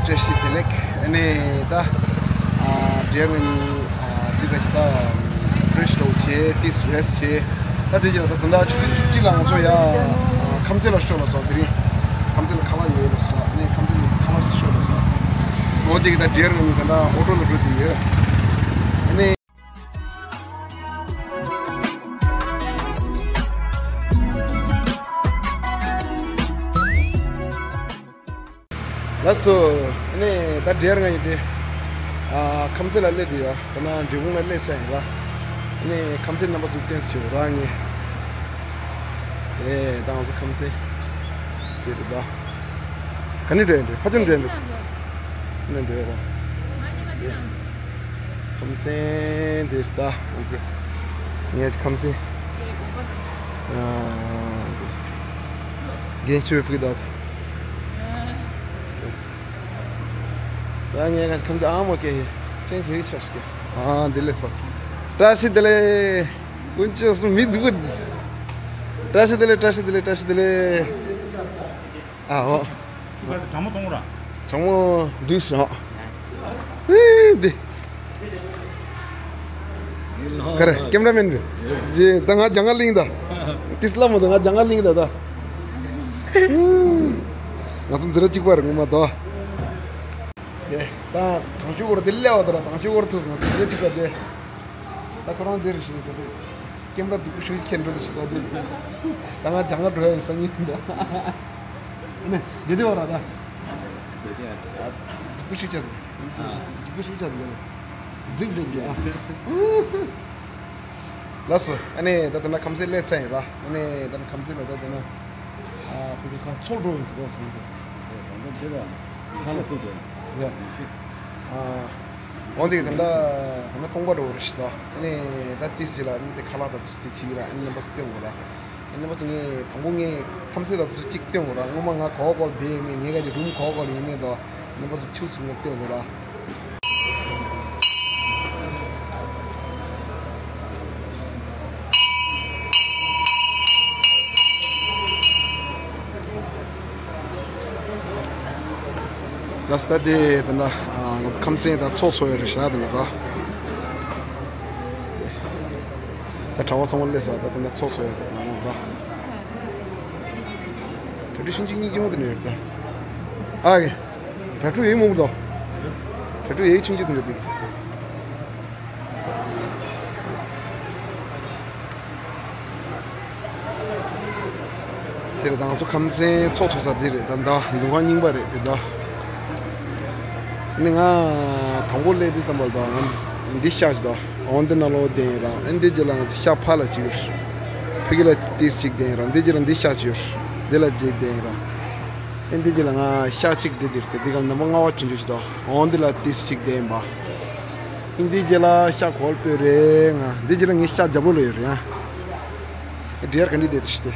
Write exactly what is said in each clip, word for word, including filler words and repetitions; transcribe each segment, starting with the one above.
བཀྲ་ཤིས་བདེ་ལེགས། ཨ་ནི་ད་ཨ་འདིར་ང་གཉིས་ཨ་འདི་ག་ཅི་ད་ཕི་རེ་ཤི་ལོག་བྱས་ཏིས་རེ་སི་ཊི་བྱས། ད་དེ་རྗེས་ལ་ད་ད་ལྟ་ཆུ་ཚོད་བཅུ་གཅིག་ལ་ང་ཚོ་ཡ་ཨ་ཁམས་ཚན་ལ་ཤོག་ལ་སོང་། དེ་རིང་ཁམས་ཚན་ལ་ཁ་པར་ཡོད་ལ་སོང་། ཨ་ནི་ཁམས་ཚན་ལ་ཁ་པར་ཤོག་ལ་སོང་། འོ་དེ་གི་ད་འདིར་ང་གཉིས་ད་ལྟ་ཨོ་ཊོ་ལ་འགྲོ་དེ་ཡོད། ཨ་ནི། ལགས་སོ། ཨ་ནི་ད་འདིར་ང་གཉིས་དེ་ཨ་ཁམས་ཚན་ལ་སླེབས་དེ་ཡོད། ད་ན་འབྲས་སྤུངས་ལ་སླེབས་ཚར་ཡིན་ལ། ཨ་ནི་ཁམས་ཚན་རྣམ་པ་ཚོ་བསྟན་སྲིད་རང་ངེས། ཨེ་ད་ང་ཚོ་ཁམས་ཚན་དེ་རེད་ད། ག་ནས་འགྲོ་ཡིན་འདི་ཕ་ཆུང་འགྲོ་ཡིན་འདི། ཨ་ནི་འགྲོ་ཡོད་ད། ཁམས་ཚན་འདིར་ད་ང་ཚོ་ངས་ཁམས་ཚན་ཨ་རྒན་ཆོས་ཕུག་ད། ད་ངས་ཁམས་ཚན་ཨ་མ་སྐད་ཧེ་ཅན་ཞིག་ཆགས་ཤིག་ཨ་འདི་ལས་སོ། བཀྲ་ཤིས་བདེ་ལེགས། ཀུན་སྤྱོད་སུ་མི་འཛུགས། བཀྲ་ཤིས་བདེ་ལེགས། བཀྲ་ཤིས་བདེ་ལེགས། བཀྲ་ཤིས་བདེ་ལེགས། ཨ་འོ། ཚུགས་ཀ་དེ་གྲང་མོ་གཏོང་ར། གྲང་མོ་འདུག་ཞོག་ཨེ་འདི། ག་རེ་ཀེམ་ར་མེན་རེད། ཇེ་ད་ང་ལྗང་ཁ་ལིང་ད། ཏིས་ལ་མོ་ད་ང་ལྗང་ཁ་ལིང་ད་ད། ང་ཚོ་འཛི་ར་གཅིག་པ་རེད་ངོ་མ་ད། ཨེ་ད་དང་ཤུ་གོར་དེ་ལེ་བ་ད་ར་དང་ཤུ་གོར་ཐུག་སོང་འཛི་ར་གཅིག་པ་དེ། ད་ཁོ་རང་འདིར་ཞིག་ཟེར་ཏེ། ཀེམ་ར་རྫིག་པོ་ཞིག་ཁྱེར་འགྲོ་དུ་ཞིག་ད་འདི། ད་ང་ལྗང་ཁ་འགྲོ་ཡ་ཡིན་སང་ཉིན་ད། ཨ་ནི་དེ་དེ་བ་ར་ད། རྫིག་པོ་ཞིག་བྱ་ཟེར། རྫིག་པོ་ཞིག་བྱ་ཟེར། རྫིག་འགྲོ་ཟེར་ཨ། ལགས་སོ། ཨ་ནི་ད་ད་ན་ཁམས་ཚན་སླེབས་ཚར་ཡིན་ར། ཨ་ནི་ད་ན་ཁམས་ཚན་ལ་ད་ད་ན། ཨ་ཁོ་ཚོ་ཁ་ཚོགས་འགྲོ་ཡིན་ཟེར་གོ་སོང་ཟེར། ད་ད་འདི་ར། ཁ་ལ་ཚོགས་འགྲོ་ཡིན། ཡ། ཨ། འོན་ཏེ་དེ་འདྲ་དེ་འདྲ་སྟོང་པ་འགྲོ་བ་རེད་ཤི་ད། ཨ་ནི་ད་ཏིས་ཅི་ལ་ཨ་ནི་དེ་ཁ་ལག་དང་ཏིས་ཅི་ཅི་ལ་ཨ་ནི་རྣམ་པ་སྟོན་དགོས་ལ། ཨ་ནི་རྣམ་པ་ཚོ་ངས་དང་པོ་ངས་ཁམས་ཚན་དང་ཚོ་གཅིག་སྟོན་དགོས་ལ། སྔོན་མ་ང་གོ་གོ་བསྡད་ཡོད་མེད་ངས་ག་ཅིག་རུམ་གོ་གོ་ལ་ཡོད་མེད་དོ། རྣམ་པ་ཚོ་ཆུ་སུབ་ནས་སྟོན་དགོས་ལ། ལགས་སོ། ད་དེ་ད་ལྟ་ང་ཚོ་ཁམས་ཚན་ད་ཚོགས་འཚོགས་ཡོད་རེད་ཤག་ད་ལྟ་ད་གྲྭ་པ་ཚང་མ་སླེབས་སོང་། ད་ད་ལྟ་ཚོགས་འཚོགས་ཡོད་རེད་ང་ཚོ་ད། གྲྭ་ཕྲུག་ཆུང་ཆུང་གཉིས་ཀྱི་མོ་དེ་ནས་རེད་ད། ཨ་གེ་གྲྭ་ཕྲུག་ཡིག་མོ་དོ། གྲྭ་ཕྲུག་ཡིག་ཆུང་ཆུང་དེ་འདྲ་དེ། དེ་རེད་ད་ང་ཚོ་ཁམས་ཚན་ཚོགས་འཚོགས་ས་དེ་རེད་ད། ད་ལུང་ཁང་རྙིང་པ་རེད་དེ་ད། ནི་ང་དང་པོ་སླེབས་དུས་ཙམ་པ་ལ་ད་ང་འདི་ཤག་ཅིག་ད་འོན་ཏེ་ན་ལོ་བསྟན་ཡོད་ར། ཨ་འདི་རྗེས་ལ་ང་ཚོ་ཤག་ཕ་ལ་ཅིག་ཡོད། ཕི་གི་ལ་ཏིས་ཅིག་བསྟན་ཡོད་ར། འདི་རྗེས་ལ་འདི་ཤག་ཅིག་ཡོད། འདི་ལ་ཅིག་བསྟན་ཡོད་ར། ཨ་འདི་རྗེས་ལ་ང་ཤག་ཅིག་འདི་འདིར་དེ་འདི་ག་ནམ་པ་ལྔ་བ་ཅིག་འཇུ་ཅིག་ད་འོན་ཏེ་ལ་ཏིས་ཅིག་བསྟན་ཡོད་པ། ཨིན་དི་རྗེས་ལ་ཤག་གོལ་སྤོས་རེད་ང་། འདི་རྗེས་ལ་ངའི་ཤག་རྒྱབ་ལོགས་ལ་ཡོད་རེད་ཡ། འདི་ཡར་ག་འདི་བསྡད་དེ་ཤི་སྟེ།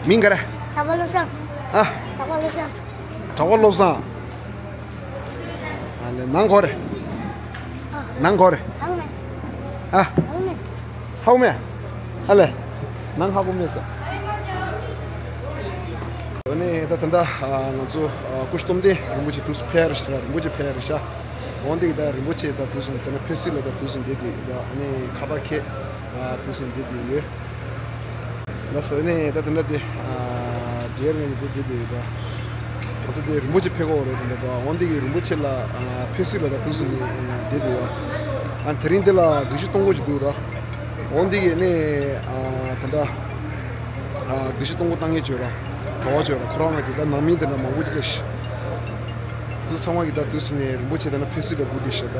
མིང་ག་རེ། གྲགས་པ་བློ་བཟང་། ཨ། གྲགས་པ་བློ་བཟང་། གྲགས་པ་བློ་བཟང་། ཨ་ལེ་ནང་གོ་རེ། ནང་གོ་རེ། ཨ། ཧ་གོ་མེད། ཨ་ལེ། ནང་ཧ་གོ་མེད་ས། ཨ་ནི་ད་ད་ད་ང་ཚོ་སྐུ་ཞབས་སྟོབས་ལྡན་རིན་པོ་ཆེ་དུས་སུ་ཕེབས་རེད་ཤག་རིན་པོ་ཆེ་ཕེབས་རེད་ཤག་འོན་ཏེ་ད་རིན་པོ་ཆེ་ད་དུས་སུ་ཟེར་ན་ཕེབས་བསུ་ལ་ད་དུས་སུ་འདི་དེ་ད་ཨ་ནི་ཁ་པར་ཁེ་དུས་སུ་འདི་དེ་ཡོད། ལགས་སོ། ཨ་ནི་ད་དེ་འདྲ་དེ། ཨ་རྗེས་ངས་ནི་དེ་དེ་དེ་ཡོད་ད། ང་ཚོ་དེ་རིན་པོ་ཆེ་ཕེབས་ཀྱི་ཡོད་རེད་དེ་འདྲ་ད། འོན་ཏེ་གི་རིན་པོ་ཆེ་ལ་ཨ་ཕེབས་བསུ་ལ་ད་དུས་སུ་ནི་དེ་དེ་ཡོད། ཨ་དེ་རིང་དེ་ལ་དགེ་བཤེས་སྟོང་སྐོར་ཅིག་འདུག་ར། འོན་ཏེ་གི་ནི་ཨ་དེ་འདྲ་ཨ་དགེ་བཤེས་སྟོང་སྐོར་བཏང་མཁན་ཅིག་ཡོད་ར། གྲྭ་པ་ཅིག་ཡོད་ར། ཁོ་རང་ལ་གི་ད་ནང་མི་དེ་འདྲ་མང་པོ་ཅིག་སླེབས་ཤག་དེ་ཚོ་ཚང་མ་གི་ད་དུས་སུ་ནི་རིན་པོ་ཆེ་དེ་ན་ཕེབས་བསུ་ལ་སྒུག་བསྡད་ཤག་ད།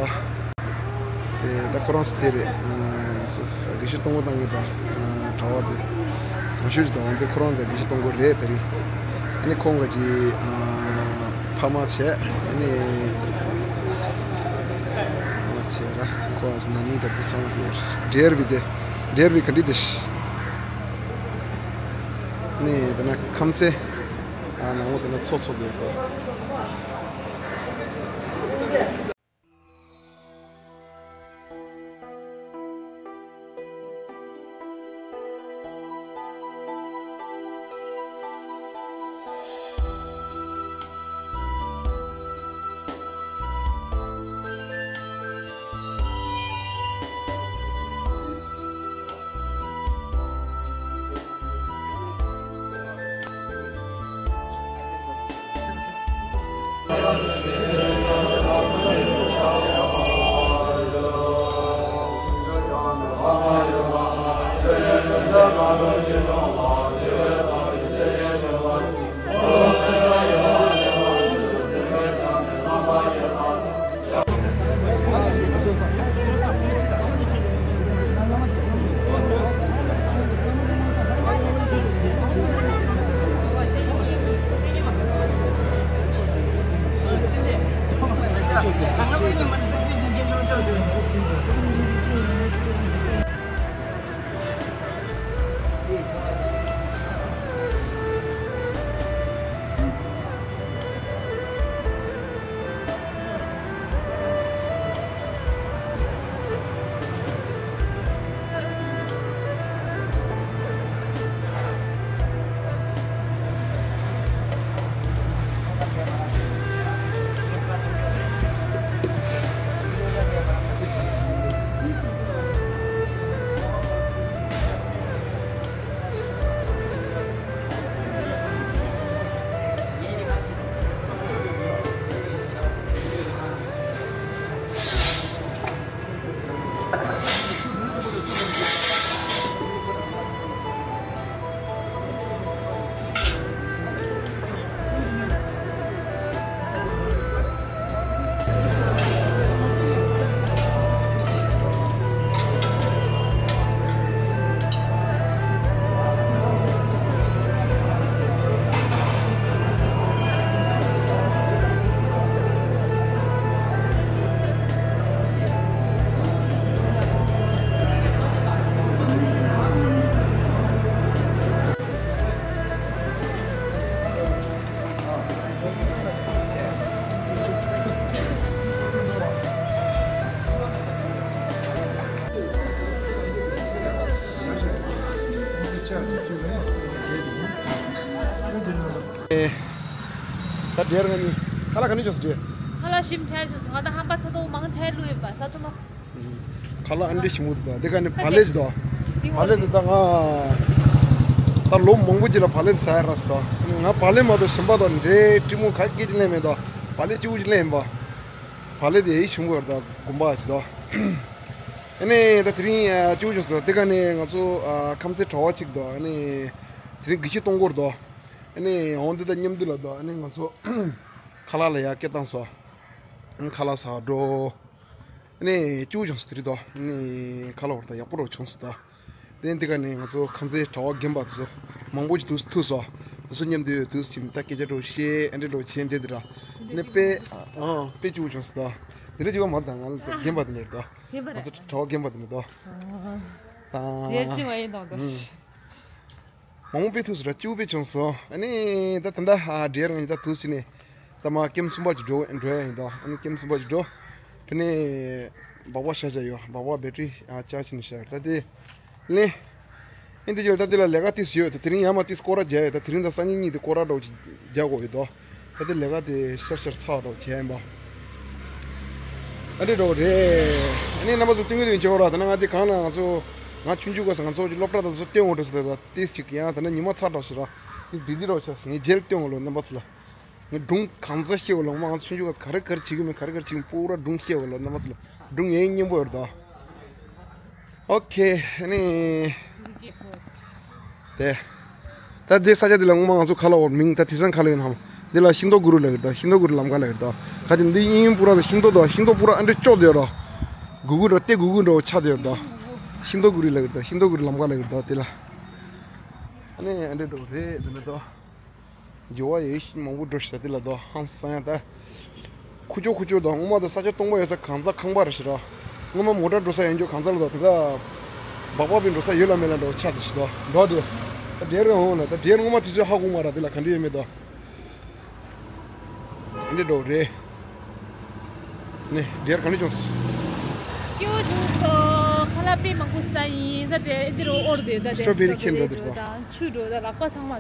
དེ་ད་ཁོ་རང་ཚོ་དེ་རེད། ཨ་དགེ་བཤེས་སྟོང་སྐོར་བཏང་མཁན་དང་གྲྭ་པ་དེ་དང་ཤོས་ཅིག་དང་། འོན་ཏེ་ཁོ་རང་ཚོ་དགེ་བཤེས་སྟོང་སྐོར་རེད་དེ་རིང་། ཨ་ནི་ཁོང་གི་ཨ་ཕ་མ་བྱས། ཨ་ནི་ཕ་མ་བྱས་ར་ཁོ་ན་ནིང་ད་དེ་ཚང་མ་དེ་འབྲེལ་བའི་དེ་འབྲེལ་བའི་ག་འདྲི་དེ་ཤི། ཨ་ནི་དེ་ན་ཁམས་ཚན་ཨ་ནང་ལོགས་དེ་ན་ཚོགས་ཚོགས་དེ་གོ། ད་འདིར་ང་གཉིས་ཁ་ལག་ག་ནས་བྱུང་སོང་། ཁ་ལག་ཞིམ་ཁྲལ་བྱུང་སོང་། ང་ད་ཧམ་པ་ཚ་ཏོག་མང་ཁྲལ་བླུགས་ཡོད་པ་ས་ཐོ་མ། ཁ་ལག་ཨ་འདྲ་ཞིམ་པོ་འདུག་ད་འདི་ག་ནས་བག་ལེབ་ཞིག་འདུག་བག་ལེབ་འདི་ད་ང་ད་ལོ་མང་པོ་ཅིག་ལ་བག་ལེབ་ཟ་ཡ་རག་སོང་། ད་ང་བག་ལེབ་མ་གཏོགས་གཞན་པ་དང་འབྲས་སྤྲི་མོ་ག་གེ་ཅིག་ལེན་མེད་དོ། བག་ལེབ་གཅིག་པུ་ཅིག་ལེན་ཡིན་པ། བག་ལེབ་དེ་ཡིད་ཞིམ་པོ་ཡོད་ད་དགོན་པ་ཅིག་འདུག་ཨ་ནི་ད་དེ་རིང་ཨ་གཅིག་པུ་བྱུང་སོང་། དེ་ག་ནས་ང་ཚོ་ཨ་ཁམས་ཚན་གྲྭ་བ་གཅིག་འདུག་ཨ་ནི་དེ་རིང་དགེ་བཤེས་སྟོང་སྐོར་འདུག་ཨ་ནི་འོང་འདི་དང་མཉམ་དུ་ལ་འདུག་ཨ་ནི་ང་ཚོ་ཁ་ལག་ལ་ཡར་སྐད་བཏང་སོང་། ཁ་ལག་ཟ་འགྲོ། ཨ་ནི་གཅིག་པུ་བྱུང་སོང་དེ་རིང་འདུག་ཨ་ནི་ཁ་ལག་འོར་ད་ཡག་པོ་རུ་བྱུང་སོང་ད། དེ་འདི་ག་ནས་ང་ཚོ་ཁམས་ཚན་གྲྭ་བ་རྒན་པ་དེ་ཚོ་མང་པོ་ཅིག་འདུག་ཐུག་སོང་། དེ་ཚོ་མཉམ་དུ་འདུག་ཕྱིན་ད་སྐད་ཆ་འདྲ་བཤད་ཨ་འདྲ་འདྲ་བྱས་འདི་འདི་ར། ནས་དཔེ་ཨ་དཔེ་སྐྱིད་པོ་བྱུང་སོང་ད། དེ་འདྲ་ཅིག་པ་མ་རེད་ད། ང་ལ་རྒན་པ་དེ་འདྲ་རེད་ད། རྒན་པ་རེད། ང་ཚོ་གྲྭ་བ་རྒན་པ་དེ་འདྲ་ད། ད་རེད་ཅིག་བ་ཡིན་དང་ད། ཨུམ། མང་པོ་དཔེ་ཐུག་སོང་ར། སྐྱིད་པོ་དཔེ་བྱུང་སོང་། ཨ་ནི་ད་ད་ལྟ་ཨ་འབྲེལ་ཡོད་ད་དུས་ཕྱིན་ནས་ད་མ་ཀེམ་གསུམ་པ་ཅིག་འགྲོ་འགྲོ་ཡ་ཡིན་ད། ཨ་ནི་ཀེམ་གསུམ་པ་ཅིག་འགྲོ། དེ་ནས་སྦག་སྦག་བཞག་བཞག་ཡོད། སྦག་སྦག་བེ་ཊི་རི་ཨ་ཅར་ཇི་བྱས་ནས་བཞག་ཡོད་ད། དེ་ལེན། ཨིན་དེ་ཅིག་ད་དེ་ལ་ལས་ཀ་ཏིས་ཡོད་ད། དེ་རིང་ཡར་མར་ཏིས་སྐོར་ར་རྒྱག་ཡོད་ད། དེ་རིང་དང་སང་ཉིན་གཉིས་དེ་སྐོར་ར་འདྲ་བོ་ཅིག་རྒྱག་དགོས་ཡོད་དོ། ད་དེ་ལས་ཀ་དེ་ཤར་ཤར་ཚར་འདྲ་བོ་བྱས་ཡིན་པ། ཨ་འདྲ་འདྲ་བོ་རེད། ཨ་ནི་རྣམ་པ་ཚོ་སྟོན་གི་འདུག་མཇལ་བ་ར། ད་ནང་ང་དེ་གང་ལ་ང་ཚོ་ང་ཆུང་ཆུང་སྐབས་སུ་ང་ཚོ་ཅིག་སློབ་གྲྭ་དང་ཚོ་སྟོན་འོང་འགྲོ་ཟེར་ད་ཏིས་ཅིག་ཡང་ད་ནི་ཉི་མ་ཚར་འདྲ་ཞིག་ར། ཏིས་བི་ཛི་འདྲ་བོ་ཆགས་སོང་། ངས་མཇལ་སྟོན་འོང་ལོ་རྣམ་པ་ཚོ་ལ། ངས་སྒྲུང་གང་ཚ་ཤེས་བ་ལ། ང་ཚོ་ཆུང་ཆུང་སྐབས་ག་རེ་ག་རེ་བྱེད་ཀྱི་མེད། ག་རེ་ག་རེ་བྱེད་ཀྱི་མེད། པུ་ར་སྒྲུང་ཤེས་བ་ལ་རྣམ་པ་ཚོ་ལ། སྒྲུང་ཡང་སྙན་པོ་ཡོད་ད། ཨོ་ཁེ། ཨ་ནི། དེ། ད་འདི་ས་ཆ་འདི་ལ་སྔོན་མ་ང་ཚོ་ག་ལབ་དགོས་རེད། མིང་ད་དེང་སང་ག་ལབ་ཡོད་ནམ། འདི་ལ་ཤིང་ཏོག་གུ་རུ་ལབ་ཀྱི་རེད་ད། ཤིང་ཏོག་གུ་རུ་ལམ་ཁ་ལབ་ཀྱི་རེད་ད། ག་དེ་འདི་དབྱིན་ཡུལ་པུ་ར་དང་ཤིང་ཏོག་དང་ཤིང་ཏོག་པུ་ར་ཨ་འདྲ་ཅོག་བསྡད་ཡོད་ར། གུ་གུ་འདྲ་སྟེ་གུ་གུ་འདྲ་བོ་ཆགས་བསྡད་ཡོད་ད། ཤིང་ཏོག་གུ་རུ་ལབ་ཀྱི་རེད་ད། ཤིང་ཏོག་གུ་རུ་ལམ་ཁ་ལབ་ཀྱི་རེད་ད། དེ་ལ། ཨ་ནི་ཨ་འདྲ་འདྲ་བོ་རེད་འདི་ནི་ད། འགྱུར་བ་ཡོད་ཤི་མང་པོ་འགྲོ་ཤི་ད། དེ་ལ་དོ་ཧང་སང་ཡ་ད། ཁུ་ཅོ་ཁུ་ཅོ་དོ། སྔོན་མ་དོ་ས་ཆ་སྟོང་པ་ཡོད་ས་གང་ཚ་ཁང་པ་རེད་ཤི་ར། སྔོན་མ་མོ་ཊ་འགྲོ་ས་ཡོད་འགྱོ་གང་ཚ་ལ་དོ། དེ་ད་སྦག་སྦག་པའི་འགྲོ་ས་ཡོད་ལ་མེད་ལ་འགྲོ་ཆ་དེ་ཤི་དོ་འགྲོ་དེ། ད་དེར་ཡོང་ལ་ད་དེར་སྔོན་མ་དུས་ཚོད་ཧ་གོ་མ་ར། དེ་ལ་ག་འདྲ་ཡོད་མེད་དོ། འདི་འགྲོ་རེད། ནས་འདིར་ག་ནས་བྱུང་སོང་། སྐྱོ་བྱུང་སོང་། ཁ་ལག་དཔེ་མང་པོ་ཟ་ཡིན་ཟ། དེ་འདི་རུ་ཨོར་དེ་ད་དེ་སི་ཊོ་བེ་རི་ཁྱེར་འགྲོ་དེ་རེད་ད། ཆུ་འགྲོ་ད། ལག་པ་ཚང་མ་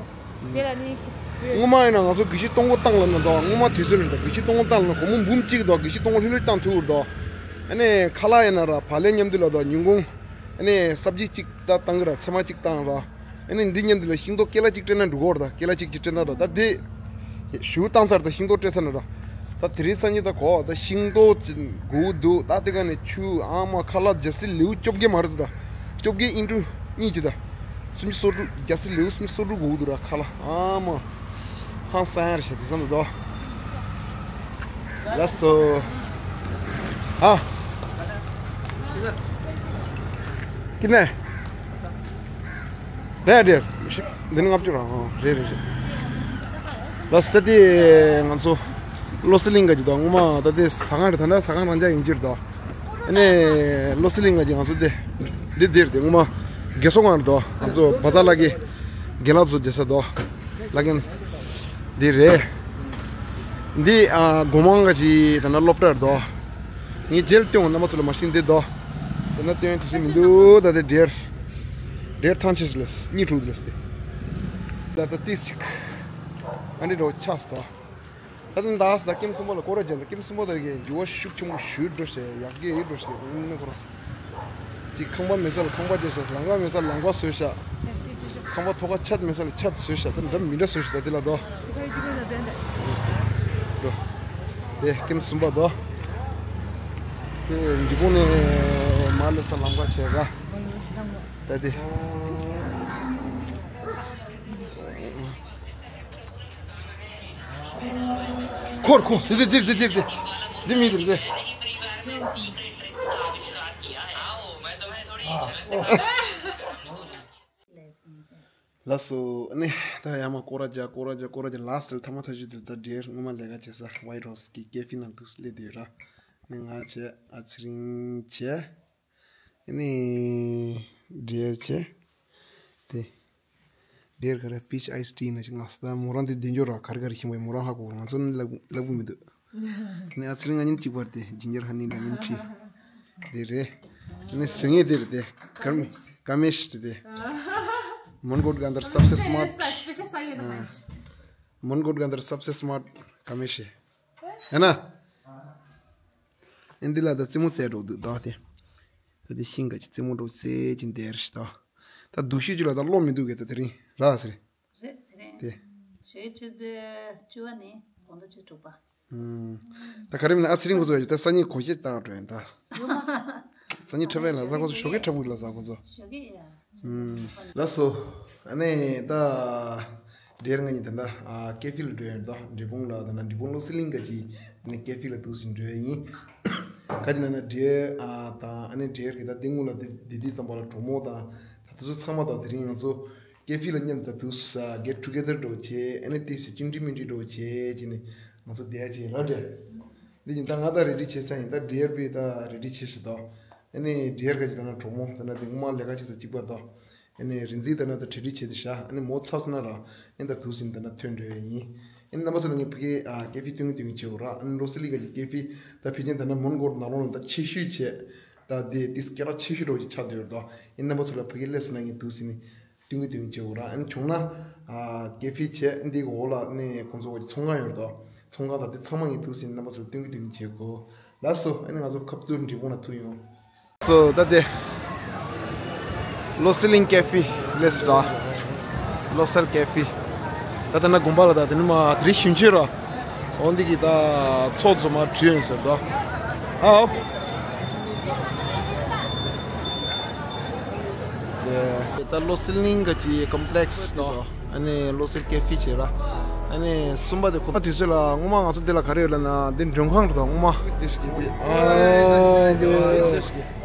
དེ་ལ་ནི། སྔོན་མ་ཡིན་ན་ང་ཚོ་དགེ་བཤེས་སྟོང་སྐོར་བཏང་ལ་ན་ད། སྔོན་མ་དུས་ཚོད་རེད་ད། དགེ་བཤེས་སྟོང་སྐོར་བཏང་ལ་ན་སྒོར་མོ་འབུམ་གཅིག་ད། དགེ་བཤེས་སྟོང་སྐོར་ལྷོད་ལྷོད་བཏང་ཐུབ་རེད་ད། ཨ་ནི་ཁ་ལག་ཡིན་ན་ར་བག་ལེབ་མཉམ་དུ་ལ་ད་ཉིན་གུང་ཨ་ནི་སབ་ཇི་གཅིག་ད་བཏང་གི་ར། ཚལ་མ་གཅིག་བཏང་ར། ཨ་ནི་འདི་མཉམ་དུ་ལ་ཤིང་ཏོག་ཀེ་ལ་གཅིག་སྤྲད་ན་འགྲིག་གོ་ར། ད་ཀེ་ལ་གཅིག་གཅིག་སྤྲད་ན་ར། ད་དེ་ཞུ་བཏང་ཚར། ད་ཤིང་ཏོག་སྤྲད་ཚར་ན་ར། ད་དེ་རིང་སང་ཉིན་ད་གོ་ད་ཤིང་ཏོག་ཅིག་དགུ་འདུག་ད་དེ་ག་ནས་ཆུ་ཨ་མ་ཁ་ལག་རྒྱ་སེ་ལེའུ་བཅོ་བརྒྱད་མ་རེད་ད། བཅོ་བརྒྱད་ཨིན་ཊུ་གཉིས་ཀྱི་ད། སུམ་ཅུ་སོ་དྲུག་རྒྱ་སེ་ལེའུ་སུམ་ཅུ་སོ་དྲུག་དགུ་འདུག་ར་ཁ་ལག་ཨ་མ། ཧང་སང་རེད་ཤག་དེ་ཙམ་དུ་དོ། ལགས་སོ། ཨ། ཀི་ནས། རེད་རེད། འདི་ནི་ལྔ་བཅུ་རང་རེད་རེད་རེད། ལགས་སོ་ད་དེ་ང་ཚོ་བློ་གསལ་གླིང་ག་ཅིག་དང་སྔོན་མ་ད་དེ་ཟ་ཁང་རེད་ད་ན་ཟ་ཁང་རང་འཇགས་ཡིན་གྱི་རེད་དོ། ཨ་ནི་བློ་གསལ་གླིང་ག་ཅིག་ང་ཚོ་དེ་འདི་འདིར་དེ་སྔོན་མ་རྒན་གསོ་ཁང་རེད་དོ། ང་ཚོ་བ་ཚ་ལགས་ཀྱི་རྒན་ལགས་ཚོ་བསྡད་ས་དོ། ལགས་ཀྱི་འདི་རེད། འདི་ཨ་སྒོ་མང་ག་ཅིག་ད་ན་སློབ་གྲྭ་རེད་དོ། ངས་རྗེས་ལ་སྟོན་རྣམ་པ་ཚོ་ལ་མ་ཤེས་འདི་དོ། དེ་ན་སྟོན་དེ་ཤེས་མི་འདུག་ད་དེ་འདྲེར། འདྲེར་ཐང་ཆད་ལས་གཉིས་དྲུག་ལས་ཏེ། ད་ད་ཏིས་ཅིག་ཨ་འདི་རོ་ཆགས་སོ། ད་དེ་འདག་ད་ཀེམ་གསུམ་པ་ལ་སྐོར་ར་བྱས་ད་ཀེམ་གསུམ་པ་ད་གི་འགྱུར་བ་ཤུགས་ཆེན་པོ་ཞུས་འགྲོ་ཞེས་ཡག་གི་ཡིན་འགྲོ་ཞེས་ཨུམ་ནི་ཁོ་རང་། ཅིག་ཁང་པ་མེད་ས་ལ་ཁང་པ་བྱས་ཤག་ལམ་ཁ་མེད་ས་ལམ་ཁ་བཟོས་ཤག་ཁང་པ་ཐོག་ཁ་ཆད་མེད་ས་ལ་ཆད་བཟོས་ཤག་ད་འདྲ་མི་འདྲ་བཟོས་ཤག་ད་དེ་ལ་དོ། དེ་ཀེམ་གསུམ་པ་དོ། དེ་འབྲས་སྤུངས་ནས་མར་སླེབས་ས་ལམ་ཁ་བྱས་ར། ད་དེ། འཁོར་འཁོར་དེ་དེ་དེ་དེ་དེ་དེ་དེ་མི་དེ་དེ། ཨ་ཨོ། ལགས་སོ། ཨ་ནི་ད་ཡར་མར་སྐོར་ར་རྒྱག་སྐོར་ར་རྒྱག་སྐོར་ར་རྒྱག་ལཱསི་ཊི་ལ་ཐ་མ་ཐ་ཤི་དེ་ད་འདྲེར་སྔོན་མ་ལས་ཀ་བྱེད་ས་ཝའི་ཊི་ཧའུ་སི་གི་ཀེ་ཧྥེ་ནང་དུ་སླེབས་བསྡད་ཡོད་ར། ཨ་ནི་ང་བྱས་ཨ་ཚེ་རིང་བྱས། ཨ་ནི་འདྲེར་བྱས། དེ། འདྲེར་ག་རེ་པིཆ་ཨའི་སི་ཊི་ཡིན་ན་ཅིག་ང་ད་མོ་རང་དེ་བདེ་འཇོག་ར་ག་རེ་ག་རེ་ཤེས་པ་ཡིན་མོ་རང་ཧ་གོ་ང་ཚོ་ནི་ལབ་ལབ་གི་མི་འདུག་ནི་ཨ་ཚེ་རིང་ང་གཉིས་གཅིག་པར་དེ་ཇིན་ཇར་ཧ་ནི་ལ་ཡིན་ཁྲི། དེ་རེད། ནི་སོ་ངེས་དེ་རེད་དེ། ཀར་ཀ་མེ་ཤི་དེ། མོན་གྷོ་དགའ་འདར་སབ་སེ་སི་མར་ཊི། མོན་གྷོ་དགའ་འདར་སབ་སེ་སི་མར་ཊི་ཀ་མེ་ཤི། ཡ་ན། ཨིན་དི་ལ་ད་རྩེད་མོ་རྩེ་འགྲོ་འདུག་ད་དེ། ད་དེ་ཤིང་ག་ཅི་རྩེད་མོ་འགྲོ་རྩེ་ཅིན་དེར་ཤི་ད། ད་སྡུག་ཤོས་ཅིག་ལ་ད་བློ་མི་འདུག་གི་ད་དེ་རིང་ར་ཟེར། རེད་དེ་རིང་། དེ། ཞོའི་ཆུ་ཚོད་བཅུ་པ་ནས་དགོང་དྲོ་ཆུ་དྲུག་པ། ད་ག་རེ་མིན་ན་ཨ་ཚེ་རིང་ཁོ་ཚོ་ཡོད་ད་སང་ཉིན་གོ་ཤེས་བཏང་འགྲོ་ཡིན་ད། སང་ཉིན་འཁྲབ་པའི་ལ་ས་ཁོ་ཚོ་ཞོགས་ཀས་འཁྲབ་དགོས་ལ་ས་ཁོ་ཚོ། ཞོགས་ཀས་ཡ། ལགས་སོ། ཨ་ནི་ད། འདྲེར་ང་གཉིས་ད་ལྟ་ཀེ་ཧྥེ་ལ་འགྲོ་ཡིན་ད་འབྲས་སྤུངས་ལ་ད་ན་འབྲས་སྤུངས་བློ་གསལ་གླིང་ག་ཅི་ནི་ཀེ་ཧྥེ་ལ་འདུག་ཟིན་འགྲོ་ཡིན། ག་ཅི་ན་ན་འདྲེར་དང་ཨ་ནི་འདྲེར་གི་ད་ལྟད་མོ་ལ་དེ་དེ་དུས་ཙམ་པ་ལ་གྲོགས་མོ་དང་ད་དེ་ཚོ་ཚང་མ་དང་དེ་རིང་ང་ཚོ་ཀེ་ཧྥེ་ལ་མཉམ་དུ་འདུག་ས་གེ་ཊུ་གེ་དར་འགྲོ་བྱས་ཨ་ནི་ཏི་སི་ཅིང་ཏི་མིང་ཏི་འགྲོ་བྱས་ཅི་ནི་ང་ཚོ་བསྡད་ཡ་ཅི་ར་འདྲེར། འདི་ཡིན་ད་ང་ད་རེ་ཌི་བྱེད་ས་ཡིན་ད་འདྲེར་པས་ད་རེ་ཌི་བྱེད་ཤི་ད། ཨ་ནི་འདྲེར་ག་ཅི་ད་ན་གྲོགས་མོ་ད་ན་དེ་ངོ་མ་ལས་ཀ་བྱེད་ས་གཅིག་པ་ད། ཨ་ནི་རིན་འཛིན་ད་ན་ད་གྲ་སྒྲིག་བྱེད་དེ་ཤ་ཨ་ནི་མོ་ཚབ་སོང་ན་ར་ཨ་ནི་ད་དུས་ཟིན་ད་ན་ཐོན་འགྲོ་ཡ་ཡིན། ཨ་ནི་རྣམ་པ་ཚོ་ལ་ངས་ཕ་གི་ཨ་ཀེ་ཧྥེ་སྟོན་གི་སྟོན་གི་བྱེད་འོ་ར་ཨ་ནི་བློ་གསལ་གླིང་ག་ཅི་ཀེ་ཧྥེ་ད་ཕལ་ཆེར་ད་ན་མོན་གྷོ་ནང་ལོགས་ལ་ད་ཆེ་ཤོས་བྱས་ད་དེ་དེ་སྐད་གྲགས་ཆེ་ཤོས་འགྲོ་ཅིག་ཆགས་བསྡད་ཡོད་ར་ད། ཨ་ནི་རྣམ་པ་ཚོ་ལ་ཕ་གི་སླེབས་སོང་ན་ངས་དུས་ཟིན་ནི་སྟོན་གི་སྟོན་གི་བྱེད་འོ་ར་ཨ་ནི་བྱུང་ན་ཨ་ཀེ་ཧྥེ་བྱས་ཨ་ནི་འདི་གི་འོག་ལ་ཨ་ནི་ཁོང་ཚོ་ག་ཅི་ཚོང་ཁང་ཡོད་ར་ད་ཚོང་ཁང་ད་དེ་ཚང་མ་ངས་དུས་ཟིན་རྣམ་པ་ཚོ་ལ་སྟོན་གི་སྟོན་གི་བྱེད་དགོས། ལགས་སོ། ཨ་ནི་ང་ཚོ་ཁ་ཐུག་འབྲས་སྤུངས་ལ་ཐུག་ཡོང་། སོ་ད་དེ། བློ་གསལ་གླིང་ཀེ་ཧྥེ་ལས་སུ་འདྲ། བློ་གསལ་ཀེ་ཧྥེ། ད་ལྟ་ན་དགོན་པ་ལ་ད་དེ་ནི་མ་དེ་རིང་ཞིང་ཆེན་ར། འོ་འདི་གི་ད་ཚོགས་ཚོ་མ་བྲིས་ཡོད་ཟེར་ད། ཨའོ། དེ་ད་བློ་གསལ་གླིང་ག་ཅི་ཀོམ་པི་ལེགས་ད། ཨ་ནི་བློ་གསལ་ཀེ་ཧྥེ་བྱས་ར། ཨ་ནི་གསུམ་པ་དེ་ཁོ་དུས་ཚོད་ལ་སྔོན་མ་ང་ཚོ་འདི་ལ་ག་རེ་ཡོད་ལབ་ན་འདི་མགྲོན་ཁང་རེད་ད་སྔོན་མ། ཨ་འདི།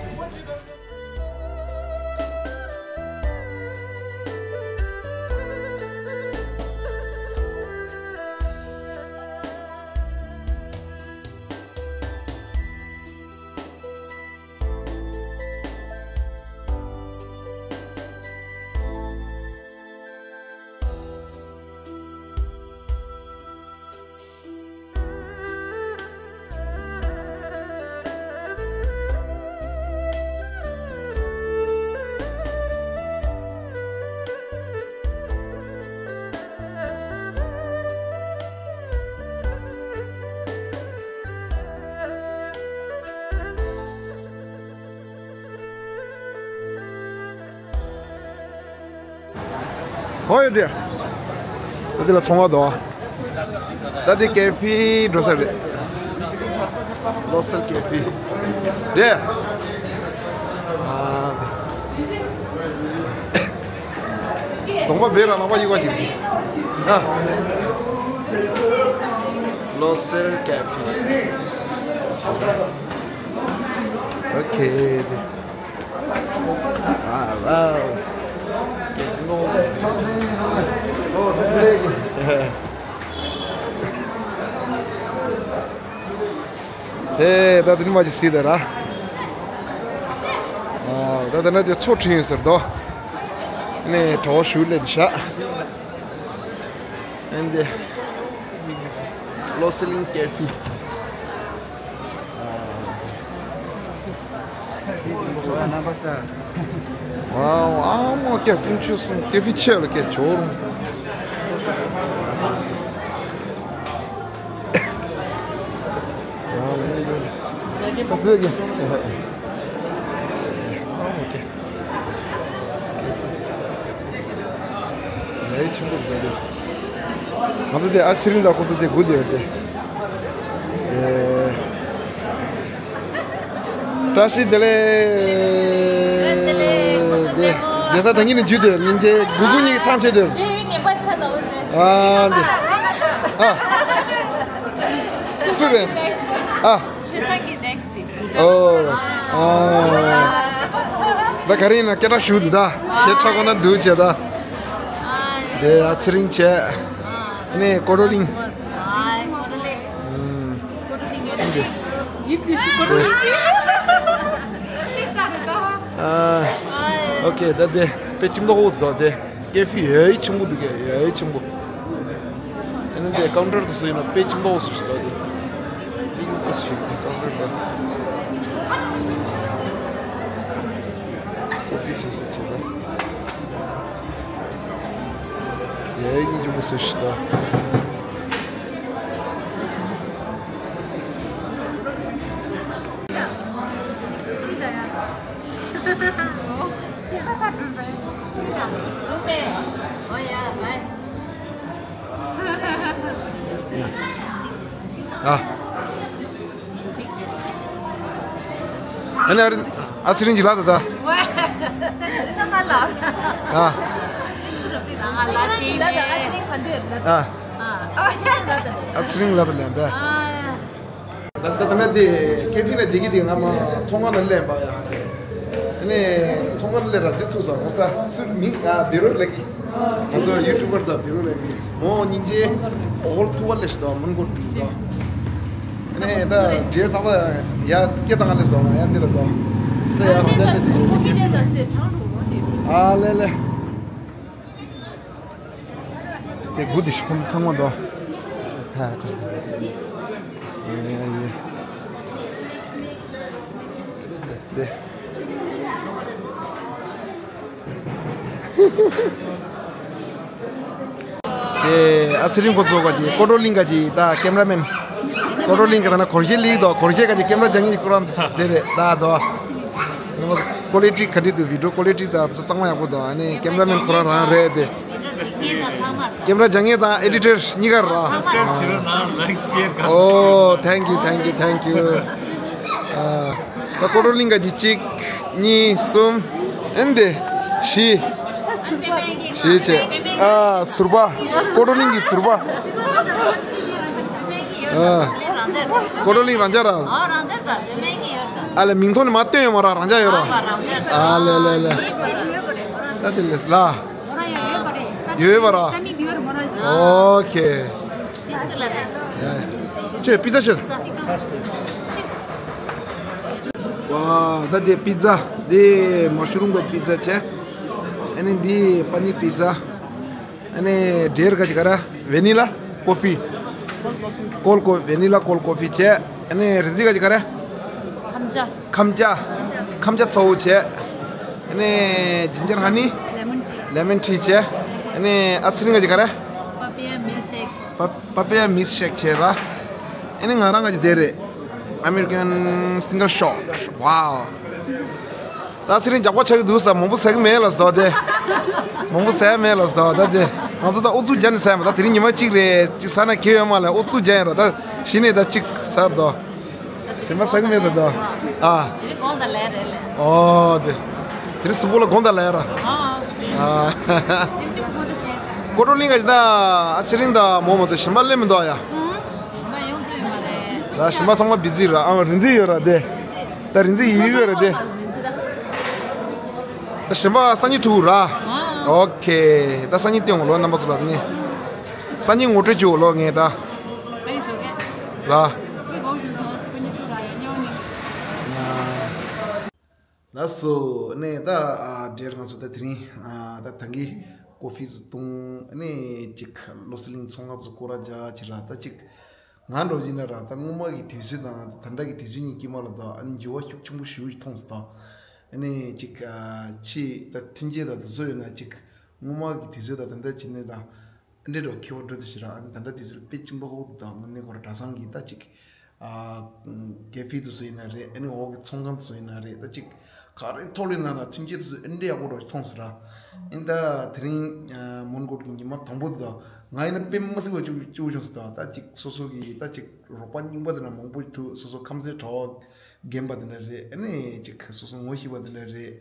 ཧོ་ཡོད་དེ། ད་དེ་ལ་ཚོང་བ་དོ། ད་དེ་ཀེ་ཧྥེ་འགྲོ་ས་རེད། Colossal Cafe རེད། ཨ། གདོང་པ་བེ་ར་ལག་པ་གཡུག་པ་ཅིག་ཨ། Colossal Cafe. Okay. Ah, wow. དེ་ད་དེ་ནི་མ་ཅིག་སྲིད་དེ་ར། ཨ། ད་དེ་ན་དེ་མཚོ་ཁྲིད་ཡོད་ཟེར་དོ། ནས་གྲོགས་ཞུ་ལས་དེ་ཤ། ཨན་དེ། Colossal Cafe. Wow, amo que pinchos que fichel que choro. Pasó de aquí. Okay. ལས་ཆེན་པོ་རེད། ང་ཚོ་དེ་ཨ་ཚེ་རིང་དང་ཁོ་ཚོ་དེ་སྒུག་བསྡད་ཡོད་དེ། ཨེ། བཀྲ་ཤིས་བདེ་ལེགས། བཀྲ་ཤིས་བདེ་ལེགས། ཁོ་ཚོ་དེ་མོ། བསྡད་ས་ད་གིན་ནས་འཇུས་དེ་ཉིན་གྱི་སྒུག་སྒུག་གཉིས་ཐང་ཆད་དེ། ཤེས་ཡོན་ངན་པ་ཞིག་ཆགས་འདུག་འོན་ཏེ། ཨ་འདི། ཨ། སུ་རེད། ཨ། ཆོས་སང་གི་next དེ། ཨོ། ཨ། ད་ག་རེ་ཡིན་ན་སྐད་གྲགས་ཞུ་འདུག་ད། ཞེ་དྲག་གོ་ན་འདུག་བྱས་ད། དེ་ཨ་ཚེ་རིང་བྱས། ཨ་ནི་ཀོ་རོ་ལིང་། ཨ། ཨོ་ཁེ། ད་དེ་དཔེ་ཁྱིམ་ཐོག་འོག་ཏུ་དེ། ཀེ་ཧྥེ་ཡ་ཡི་ཆེན་པོ་འདུག་གས། ཡ་ཡི་ཆེན་པོ། ཨ་ནི་དེ་ཀའུན་ཊར་དུ་སུ་ཡིན་ན་དཔེ་ཁྱིམ་ཐོག་སུ་ཞིག་ལ་དེ། ཨིན་ཀོ་སུ་ཞིག་དེ་ཀའུན་ཊར་དུ། ཨོ་ཕི་སི་སུ་ཞིག་ལ། ཡ་ཡི་ཆེན་པོ་སུ་ཞིག་ལ། ཨ། ཨ་ནི་ཨ་ཚེ་རིང་གྱི་ལ་ད་ད། ཨ། ཨ། ཨ་ཚེ་རིང་ལ་ད་ལན་པས། ལགས་སོ། ད་ལྟ་ན་དེ་ཀེ་ཧྥེ་ལ་བསྡད་ཀྱི་དེ་ང་མ་ཚོང་ཁང་ལ་སླེབས་པ་ཡ། ཨ་ནི་ཚོང་ཁང་ལ་སླེབས་ར་དེ་ཐུག་སོང་། ང་ས་སུ་མིང་ང་བི་རོ་ལགས་ཀྱི། ང་ཚོ་ཡུ་ཊུབ་པར་དང་བི་རོ་ལགས་ཀྱི། མོ་སྙིང་རྗེ་ཨོལ་ཐུ་བ་ལས་ཤི་དང་མོན་གོ་ཊི་དང་། ཨ་ནི་ད་འབྲེལ་ཐག་ལ་ཡ་སྐད་བཏང་ལས་སོང་ང་ཡ་འདི་ལ་དང་། ད་ཡ་རང་ཅག་ནས་དེ་ཡོད་ཀྱི། ཨ་ལེ་ལེ། དེ་དགུ་དེ་ཤི་ཁོང་ཚོ་ཚང་མ་འདུག་ཧ་ཀར་ཡེ་ཡེ། དེ། དེ་ཨ་ཚེ་རིང་ཁོ་ཚོ་ག་ཅི་ཀོ་ཀྲོ་ལིང་ག་ཅི་ད་ཀེམ་ར་མེན། ཀོ་ཀྲོ་ལིང་ག་ད་ན་གོར་ཞེ་ལིག་དོ། གོར་ཞེ་ག་ཅི་ཀེམ་ར་ཇང་ངི་ཁོ་རང་དེ་རེད་ད་དོ། ཀོ་ལི་ཊི་ག་འདྲ་འདུག་བི་ཌིའོ་ཀོ་ལི་ཊི་དང་ཚང་མ་ཡག་པོ་འདུག་ཨ་ནི་ཀེམ་ར་མེན་ཁོ་རང་རང་རེད་དེ། ཀེམ་ར་ཇང་ངེ་དང་ཨེ་ཌི་ཊར་གཉིས་ཀ་ར། Subscribe བྱེད་རོགས་གནང་། Like share ག་ཨོ། Thank you, thank you, thank you. ཨ། ད་ཀོ་ཀྲོ་ལིང་ག་ཅི་གཅིག་གཉིས་གསུམ། ཨན་དེ་བཞི། བཞི་བྱས། ཨ། ཟུར་པ། ཀོ་ཀྲོ་ལིང་གི་ཟུར་པ། ཨ། ཀོ་ཀྲོ་ལིང་རང་འཇགས་ར། ཨ་ལེ་མིང་ཐོག་ནས་མ་བཏོན་ཡོད་མ་ར། རང་འཇགས་ཡོད་ར། ཨ་ལེ་ལེ་ལེ། ད་དེ་ལས་ལ། ཡོད་པ་ར། ཨོ་ཁེ། ཁྱོད་པི་ཛ་ཤོད། ཝ། ད་དེ་པི་ཛ། དེ་མ་ཤུ་རུམ་གི་པི་ཛ་བྱས། ཨ་ནི་འདི་པ་ནི་པི་ཛ། ཨ་ནི་འབྲས་ག་ཅི་ག་ར། ཝེ་ནི་ལ་ཀོ་ཕི། ཀོལ་ཀོ་ཝེ་ནི་ལ་ཀོལ་ཀོ་ཕི་བྱས། ཨ་ནི་རིན་ཙི་ག་ཅི་ག་ར། ཁམ་ཇ། ཁམ་ཇ། ཁམ་ཇ་ཚ་བོ་བྱས། ཨ་ནི་ཇིན་ཇར་ཧ་ནི། ལེ་མོན་ཊི། ལེ་མོན་ཊི་བྱས། ཨ་ནི་ཨ་ཚེ་རིང་ག་ཅི་ག་ར། པ་པི་ཡ་མིལ་ཤེག་པ། པ་པི་ཡ་མིལ་ཤེག་བྱས་ར། ཨ་ནི་ང་རང་ག་ཅི་དེ་རེད། American single shot. Wow. ད་ཚེ་རིང་རྒྱགས་པ་ཆགས་ཀྱི་འདུག་ས། མང་པོ་ཟ་གི་མེད་ལ་ཟླ་བ་དེ། མང་པོ་ཟ་ཡ་མེད་ལ་ཟླ་བ་ད་དེ། ང་ཚོ་ད་ཨུ་ཚུགས་རྒྱག་ནས་ཟ་ཡ་མ། ད་དེ་རིང་ཉི་མ་གཅིག་རེད། གཅིག་ཟ་ན་ཁེ་ཡོད་མ་ལ། ཨུ་ཚུགས་རྒྱག་ཡ་ར། ད་གཞི་ནས་ད་གཅིག་ཟ་ར་དོ། དེ་མ་ཟ་གི་མེད་ད་དོ། ཨ། དེ་རིང་དགོང་དག་ལས་རེད་ལེ། ཨོ་དེ། དེ་རིང་གཟུགས་པོ་ལ་དགོང་དག་ལས་ར། ཨ། ཨ། དེ་རིང་གཅིག་པུ་ཁོ་ཚོ་ཞོན་ཚར། ཀོ་ཀྲོ་གླིང་ག་ཅི་ད། ཨ་ཚེ་རིང་ད་མོ་མ་ད་གཞན་པ་སླེབས་མི་འདུག་ཡ། ཨུམ། གཞན་པ་ཡོང་ཐུབ་ཡོད་མ་རེད། ད་གཞན་པ་ཚང་མ་བི་ཛི་ར། ཨ་རིན་ཛི་ཡོད་ར་དེ། ད་རིན་ཛི་ཡི་ཡོད་ར་དེ། རིན་ཛི་ད། ད་གཞན་པ་སང་ཉིན་ཐུག་ར། ཨ། ཨོ་ཁེ། ད་སང་ཉིན་སྟོན་ལོ་རྣམ་པ་ཚོ་ལ་ནི། སང་ཉིན་ངོ་སྤྲོད་བྱེད་ལོ་ངས་ད། སང་ཉིན་ཞོགས་ཀས། ར། ངས་གོ་བྱུང་སོང་། ཚེ་རིང་ཐུག་ར་ཡ་ཉོ་ནི། ཡ། ལགས་སོ། ནས་ད་ཨ་འདྲེར་ང་ཚོ་ད་དེ་རིང་ཨ་ད་ད་གིན་ཀོ་ཧྥི་བཟོ་བཏུང་། ནས་ཅིག་བློ་གསལ་གླིང་ཚོང་ཁང་ཚོ་སྐོར་ར་རྒྱག་ཅིག་ར། ད་ཅིག་ང་འགྲོ་བཞིན་ན་ར། ད་སྔོན་མ་གི་དུས་ཚོད་དང་ད་ལྟ་གི་དུས་ཚོད་གཉིས་དཀྱིལ་མ་ལ་ད་ཨ་ནི་འགྱུར་བ་ཤུགས་ཆེན་པོ་ཞེ་པོ་ཞིག་མཐོང་སོང་ད། ནས་ཅིག་ཨ་ཕྱི་ད་མཐུན་རྐྱེན་ད་དེ་ཚོ་ཡོད་ན་ཅིག་སྔོན་མ་གི་དུས་ཚོད་ད་ད་ལྟ་བྱས་ནས་ར། འདི་འདྲ་ཁེ་བ་འགྲོ་དུ་ཞེ་ར། ཨ་ནི་ད་ལྟ་དུས་ཚོད་དཔེ་ཅིག་ལོག་འོག་ཏུ་དང་དངོས་གནས་ཁོ་ར་གྲྭ་ཚང་གི་ད་ཅིག་ཨ་ཀེ་ཧྥེ་དུ་སུ་ཡིན་ན་རེད། ཨ་ནི་འོག་གི་ཚོང་ཁང་དུ་སུ་ཡིན་ན་རེད། ད་ཅིག་ག་རེ་ཐོག་ལས་ན་ན་མཐུན་རྐྱེན་དུ་སུ་ཨ་འདྲ་ཡག་པོ་འགྲོ་མཐོང་ཟེར་ར། ཨ་ནི་ད་དེ་རིང་ཨ་མོན་གྷོ་གི་ཉི་མ་དང་པོ་དུ་དང་ང་ཡིན་ན་དཔེ་མི་སྲིད་པ་བཅུག་བཅུག་བྱུང་ཟེར། ད་ད་ཅིག་སོ་སོ་གི་ད་ཅིག་རོགས་པ་རྙིང་པ་དེ་འདྲ་མང་པོ་ཐུག་སོ་སོ་ཁམས་སེ་གྲྭ་བ་རྒན་པ་དེ་འདྲ་རེད། ཨ་ནི་ཅིག་སོ་སོ་ངོ་ཤེས་པ་དེ་འདྲ་རེད།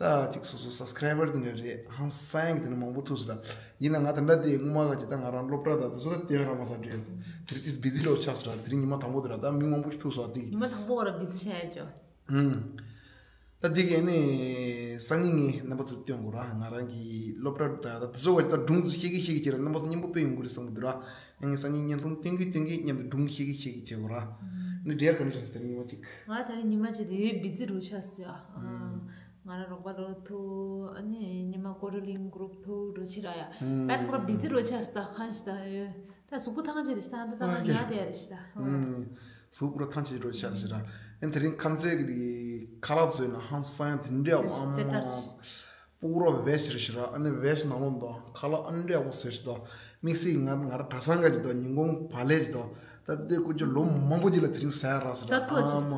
ད་ཅིག་སོ་སོ་སབ་སི་ཀ་རའི་བར་དེ་འདྲ་རེད། ཧང་སང་གི་དེ་འདྲ་མང་པོ་ཐུག་སོང་ར། ཡིན་ན་ང་ད་ལྟ་དེ་སྔོན་མ་ག་ཅིག་ད་ང་རང་སློབ་གྲྭ་དང་དེ་ཚོ་ད་དེ་རང་མ་ས་འདྲེ་དེ་རིགས་དེ་བི་ཛི་ལོ་ཆགས་སོང་ར། དེ་རིང་ཉི་མ་དང་པོ་དེ་ར་ད་མི་མང་པོ་ཞིག་ཐུག་སོང་དེ། ཉི་མ་དང་པོ་ག་ར་བི་ཛི་ཆགས་ཡ་ཅོ། ཧུམ། ད་དེ་ག་ནས་སང་ཉིན་ངས་རྣམ་པ་ཚོར་སྟོན་དགོས་ར། ང་རང་གི་སློབ་གྲྭ་ད་ད་དེ་ཚོ་བ་ད་སྒྲུང་ཚོ་ཤེས་ཀི་ཤེས་ཀི་བྱེད་ར། རྣམ་པ་ཚོ་མཉམ་པོ་དཔེ་ཡོང་གི་རེད་བསམ་གི་འདུག་ར། ངས་སང་ཉིན་བརྙན་ཐུང་སྟོན་གི་སྟོན་གི་མཉམ་དུ་སྒྲུང་ཤེས་ཀི་ཤེས་ཀི་བྱེད་དགོས་ར། ནི་འདྲེར་ག་ནས་བྱུང་ཟེར་ཉི་མ་གཅིག་ང་ད་རེས་ཉི་མ་གཅིག་དེ་བི་ཛི་རུ་ཆགས་སོང་ཡ། ང་རང་རོགས་པ་ལོ་ཐུག་ཨ་ནི་ཉི་མ་ཀོ་ཀྲོ་གླིང་གུ་རུབ་ཐུག་འགྲོ་ཕྱི་ར་ཡ། པད་ཁོ་ར་བི་ཛི་རུ་ཆགས་སོང་ད་ཁང་ཞིག་ད་ཡོད། ད་གཟུགས་པོ་ཐང་ཆད་དེ་ཞིག་ད་ད་ད་ང་ཉལ་དེ་ཡ་རེད་ཞིག་ད། གཟུགས་པོ་ར་ཐང་ཆད་རོ་ཤ་ཞིག་ར། ཨ་ནི་དེ་རིང་ཁམས་ཚན་གི་ཁ་ལག་བཟོས་ན་ཧང་སང་ཡང་དེ་འདྲ་ཨ་མ། སྤུ་རོ་བེ་ཤི་རེ་ཤི་ར། ཨ་ནི་བེ་ཤི་ནང་ལོགས་དང་ཁ་ལག་ཨ་འདྲ་ཡག་པོ་བཟོས་ཤི་དང་། དམིགས་བསལ་ང་ང་རང་གྲྭ་ཚང་ག་ཅིག་དང་ཉིན་གུང་བག་ལེབ་ཅིག་དང་། ད་ལྟའི་སྐུ་མཁྱེན་ལོ་མང་པོ་ཅིག་ལ་དེ་རིང་ཟ་ཡ་རག་ཟེར་ར། ཟ་ཐུབ་ཨ་ཅིག་མ་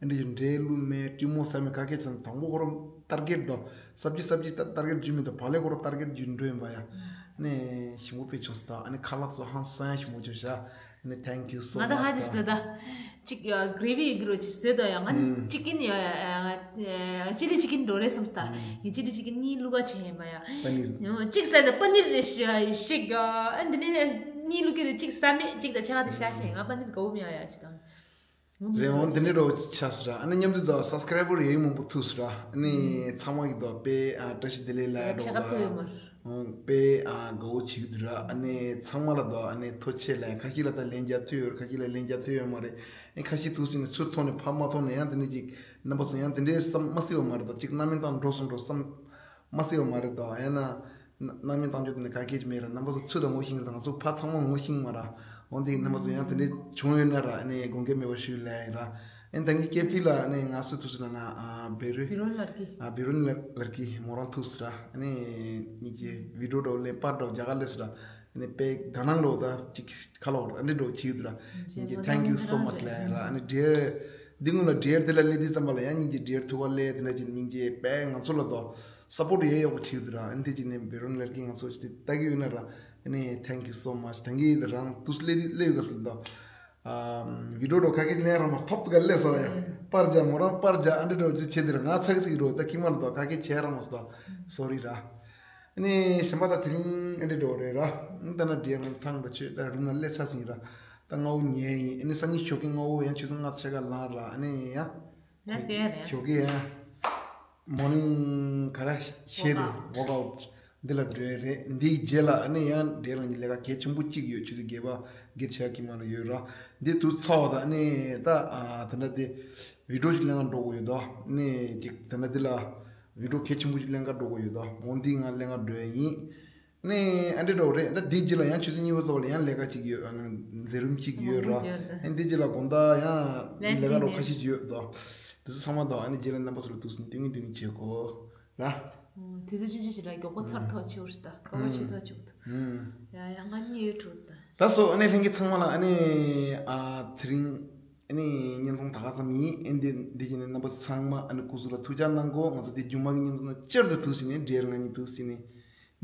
ཨ་འདྲ་ཞིག་འབྲས་བླུགས་མེད་ཀྲིན་མོ་ཟ་མེད་ག་གེ་ཚང་དང་པོ་ཁོ་རང་ཏར་གེ་ཊི་དང་སབ་ཇི་སབ་ཇི་ཏར་གེ་ཊི་བརྒྱུད་མེད་དང་བག་ལེབ་ཁོ་རང་ཏར་གེ་ཊི་བརྒྱུད་འགྲོ་ཡིན་པ་ཡ། ཨ་ནི་ཞིམ་པོ་དཔེ་བྱུང་སོང་དང་། ཨ་ནི་ཁ་ལག་ཚོ་ཧང་སང་ཞིམ་པོ་བྱུང་ཤག་ཨ་ནི་thank you so much ད། ང་ད་ཧ་ཅི་ཟེར་ད། གཅིག་ཨ་གྷི་རེ་བི་ཡོད་ཀྱི་རོ་ཅིག་ཟེར་དོ་ཡ། ང་ཨུམ་ཅི་ཀིན་ཡ་ཨ་ཨ་ཅི་ལི་ཅི་ཀིན་འགྲོ་རེད་བསམ་སྟ། ཨུམ་ངས་ཅི་ལི་ཅི་ཀིན་གཉིས་བླུགས་ཀ་བྱས་ཡིན་པ་ཡ། པ་ནིར། ཨ་གཅིག་ཟེར་ད་པ་ནིར་རེ་ཞིག་ཞིག་ཨ་འདི་ནས་གཉིས་བླུགས་ཀྱི་རེད། གཅིག་ཟ་མེད་གཅིག་ད་ཆ་ག་དེ་ཤ་ཞིང་ང་པ་ནིར་དགའ་བོ་མེད་ཡ་ཅིག་དང་། རེད་འོང་། འདི་ནས་རོ་ཆགས་སོང་ར། ཨ་ནི་མཉམ་དུ་དང་སབ་སི་ཀ་རའི་བར་ཡང་མང་པོ་ཐུག་སོང་ར། ཨ་ནི་ཚང་མ་གི་དང་དཔེ་ཨ་བཀྲ་ཤིས་བདེ་ལེགས་ལ་ཡ་འགྲོ་ཆ་ག་ཐུག་ཡོད་མ་རེད། དཔེ་ཨ་དགའ་བོ་བྱེད་ཀྱི་འདུག་ར། ཨ་ནི་ཚང་མ་ལ་དང་ཨ་ནི་ཐུགས་རྗེ་ཆེ་ལ་ཡ། ཁ་ཤས་ལ་ད་ལན་རྒྱག་ཐུབ་ཡོད་རེད། ཁ་ཤས་ལ་ལན་རྒྱག་ཐུབ་ཡོད་མ་རེད། ཨ་ཁ་ཤས་ཐུག་ཟིན་ནས་ཚུར་ཐོན་ནས་ཕར་མ་ཐོན་ནས་ཡང་དེ་ནས་ཅིག་རྣམ་པ་ཚོ་ཡང་དེ་འདྲའི་བསམ་མ་སྲིད་པ་མ་རེད་དང་། ཅིག་རྣམ་སྨིན་བཏང་འགྲོ་སོང་འགྲོ་བསམ་མ་སྲིད་པ་མ་རེད་དང་། ཡང་ན་རྣམ་སྨིན་བཏང་རྒྱུ་དེ་ནི་ག་གེ་ཅིག་མེད་ར། རྣམ་པ་ཚོ་ཚུར་དང་ངོ་ཤེས་ར། ང་ཚོ་ཕར་ཚང་མ་ངོ་ཤེས་མ་ར། འོན་ཏེ་རྣམ་པ་ཚོ་ཡང་དེ་འདྲའི་བྱུང་ཡོད་ན་ར། ཨ་ནི་དགོངས་འགལ་མེད་པར་ཞུ་ལེ་ཡིན་ར། ཨ་ནི་ད་ངའི་ཀེ་ཧྥེ་ལ་ཨ་ནི་ང་སུ་ཐུག་སོང་ན་ན་ཨ་བེ་རུ། བེ་རོན་ལར་ཀི། ཨ་བེ་རོན་ལར་ཀི་མོ་རང་ཐུག་སོང་ར། ཨ་ནི་ཉིད་ཀྱི་བི་ཌིའོ་འདྲ་བོ་ལེན་པར་འདྲ་བོ་རྒྱ་གར་སླེབས་སོང་ར། ཨ་ནི་དཔེ་དགའ་སྣང་འདྲ་བོ་ད་ཅིག་ཁ་ལོ་ཨ་ནི་འདྲ་བོ་བྱེད་ཀྱི་འདུག་ར། ཉིད་ཀྱི་thank you so much ལེ་ཡིན་ར། ཨ་ནི་འདྲེར་འདི་སྔོན་ལ་འདྲེར་དེ་ལ་སླེབས་དུས་ཙམ་པ་ལ་ཡང་ཉིད་ཀྱི་འདྲེར་ཐུག་པ་ལེ་དེ་འདྲ་ཅིག་ཉིད་ཀྱི་དཔེ་ང་ཚོ་ལ་དོ། སཔོར་ཊི་ཡང་ཡག་པོ་བྱེད་ཀྱི་འདུག་ར། ཨ་ནི་དེ་ཅིག་ནས་བེ་རོན་ལར་ཀི་ང་ཚོ་ཞིག་དེ་ལྟ་གི་ཡོད་ན་ར། ཨ་ནི་thank you so much། ད་གིན་དེ་རང་དུས་སླེབས་སླེབས་ཡོད་ག་ལ་དོ། ཨ་བི་ཌིའོ་འདྲ་ཁ་སྐད་ལེན་ར་མ་ཐོབ་ཏུ་ག་ལེ་སོ་ཡ། པར་རྒྱག་མོ་རང་པར་རྒྱག་ཨ་འདྲ་འདྲ་ཅིག་བྱེད་དེ་ར། ང་ཚ་གི་ཚིག་རོ་ད་ཁྱི་མ་ལ་དོ་ཁ་སྐད་བྱེད་ར་མ་སོ། སོ་རི་ར། ཨ་ནི་གཞན་པ་ད་དེ་རིང་ཨ་འདྲ་འདྲ་རེད་ར། ཨ་ནི་ད་ན་འདྲེ་རང་ཐང་འདྲ་ཆོས་ད་རུང་ན་སླེབས་ཚར་ཟིན་ར། ད་སྔ་བོ་ཉལ་ཡིན། ཨ་ནི་སང་ཉིན་ཞོགས་ཀས་སྔ་བོ་ཡང་ཆུ་ཚོད་ལྔ་ཕྱེད་ཀ་ལངས་ར། ཨ་ནི་ཡང་ཡང་བསྡད་རེད། ཞོགས་ཀས་ཡང་མོར་ནིང་ག་ར་ཤེད་དུ་ཝོག་ཨའུཊ་འདི་ལ་འགྲོ་ཡ་རེད། འདིའི་རྗེས་ལ་ཨ་ནི་ཡང་འདྲེ་རང་གི་ལས་ཀ་གལ་ཆེན་པོ་གཅིག་ཡོད། ཆུ་ཚོད་བརྒྱད་པ་བརྒྱད་ཕྱེད་ཀ་མ་ལ་ཡོད་ར། འདི་དུས་ཚ་བ་དང་ཨ་ནི་ད་ཨ་ད་ལྟ་དེ་བི་ཌིའོ་ཞིག་ལེན་ག་འགྲོ་དགོས་ཡོད་དོ། ཨ་ནི་ཅིག་ད་ལྟ་འདི་ལ་བི་ཌིའོ་གལ་ཆེན་པོ་ཞིག་ལེན་ག་འགྲོ་དགོས་ཡོད་དོ། འོ་འདི་ང་ལེན་ག་འགྲོ་ཡ་ཡིན། ནས་ཨ་འདྲ་འདྲ་བོ་རེད། ད་འདིའི་རྗེས་ལ་ཡང་ཆུ་ཚོད་གཉིས་པ་ཙམ་ལ་ཡང་ལས་ཀ་གཅིག་ཡོད། ཨ་ནི་མཛད་རིམ་གཅིག་ཡོད་ར། མང་པོ་ཡོད་རེད། ཨ་འདིའི་རྗེས་ལ་དགོང་དག་ཡང་ལས་ཀ་རོ་ཁ་ཤས་ཅིག་ཡོད་དོ། དེ་ཚོ་ཚང་མ་དང་ཨ་ནི་རྗེས་ལ་རྣམ་པ་ཚོ་ལ་ཐུགས་སུན་ཏིང་ངེ་ཏིང་ངེ་བྱེད་དགོས་ར། ཨོ། དེ་ཚོ་ཆུང་ཆུང་ཞིག་ལ་མགྱོགས་པོ་ཚར་ཐོག་ཆེ་བོ་ཞིག་ད་དཀའ་བ་ཆེ་ཐོག་ཆེ་བོ་ད། ཡ་ཡ་ང་གཉིས་ཡོད་འགྲོ་ད། ལགས་སོ། ཨ་ནི་ལྷན་རྒྱས་ཚང་མ་ལ་ཨ་ནི་ཨ་དེ་རིང་ཨ་ནི་བརྙན་ཐུང་ད་ག་ཙམ་ཡིན། ཨ་ནི་འདི་བྱས་ནས་རྣམ་པ་ཚང་མ་ཨ་ནི་སྐུ་གཟུགས་ལ་ཐུགས་ཅག་གནང་དགོས། ང་ཚོ་དེ་རྒྱུན་མ་གི་བརྙན་ཐུང་ནང་བསྐྱར་དུ་ཐུག་ཟིན་ནས་འདྲེར་ང་གཉིས་ཐུག་ཟིན་ནས་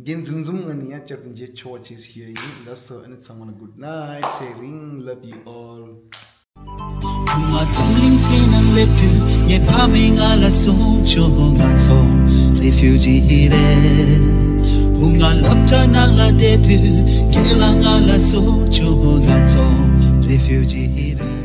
རྒན་འཛུམ་འཛུམ་ང་གཉིས་ཡང་བསྐྱར་དུ་མཇལ་ཆོག་པ་བྱེད་ཟེར་ཞུ་ཡ་ཡིན། ལགས་སོ། ཨ་ནི་ཚང་མ་ལ་good night། ཚེ་རིང་love you all། ང་འཛམ་གླིང་འདི་ན་སླེབས་དུས་ངའི་ཕ་མས་ང་ལ་གསུངས་བྱུང་། ང་ཚོ་རེ་ཕིའུ་ཇི་རེད། བུ་ང་སློབ་གྲྭ་ནང་ལ་བསྡད་དུས་ཁྱེད་ལ་ང་ལ་གསུངས་བྱུང་། ང་ཚོ་རེ་ཕིའུ་ཇི་རེད།